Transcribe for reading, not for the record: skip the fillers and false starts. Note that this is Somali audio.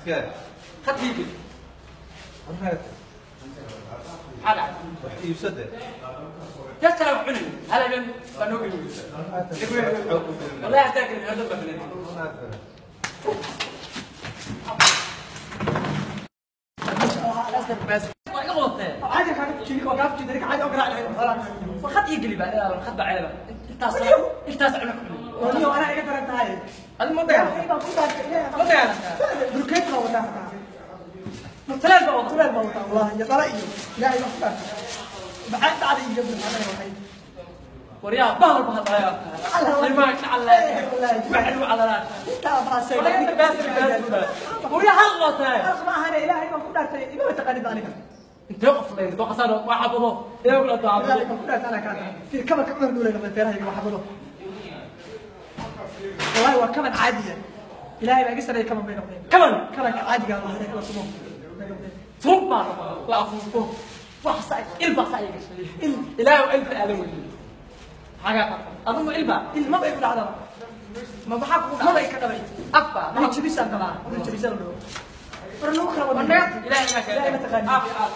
Khadkii geli. Maxaa dhacay? Wax iibsade. Jasara wax cunay hal habeen baa noo geli. Wallahi haddaa gelin hal baa gelin. Waa iga qodatee. Caadi kaa jiri, waa kaa jiri caadi oo garaac lahayd xoolaha. War khad ii geli baa ilaalo, khad baa ceeba intaas intaas cuna ku cunay. Waniyo anaa iga daran tahay. Adi ma dagaalantay? Ilaahay baan ku dhaartay, Ilaahay. Ma dagaalantaa? Burkeet baa wataa xataa. Mutuleel baa wada. Tuleel baa wataa wallahi, iyo dhala iyo Ilaahay baan ku dhaartay. Maxaa dhacday iyo maxaa waxay? Waryaa bahal bahal dhalay. Ilmaha jacala waxa lagu calalaa. Intaa baa Walahi inta baasir baasir baa. Waryaa hal qodatee. Halq ma ahane, Ilaahay baan ku dhaartay, imaba taqaanid aniga. Intee qof leyn doo qasaan waa xabado ilaa kula Ilaahay daacado. baan ku dhaartay, anaa kaa tahay. Fiir kabanka Cumar Nuuley noqday feerahayga waa xabado. Wallahi waa kaban caadiya. Ilaahay baa iga sareeyay, kaban bay noqdeen. Kaban. Kabanka caadiga ah la tumo bay noqdeen. Tuug baa la afuufo wax sa il baa sa gashay il ilaahu il baa aadan weydiin xagaa qabta adigu il baa. Il maba igu dhacdaba. Ma maxaa kugu Maba dhacay? ika dhabay. Af baa. Aniga jabisaan qabaa. Aniga jabisaan dhawo. War nagu kala wadno. Ilaahay ma Ilaahay ma taqaanid. Aafi aafi.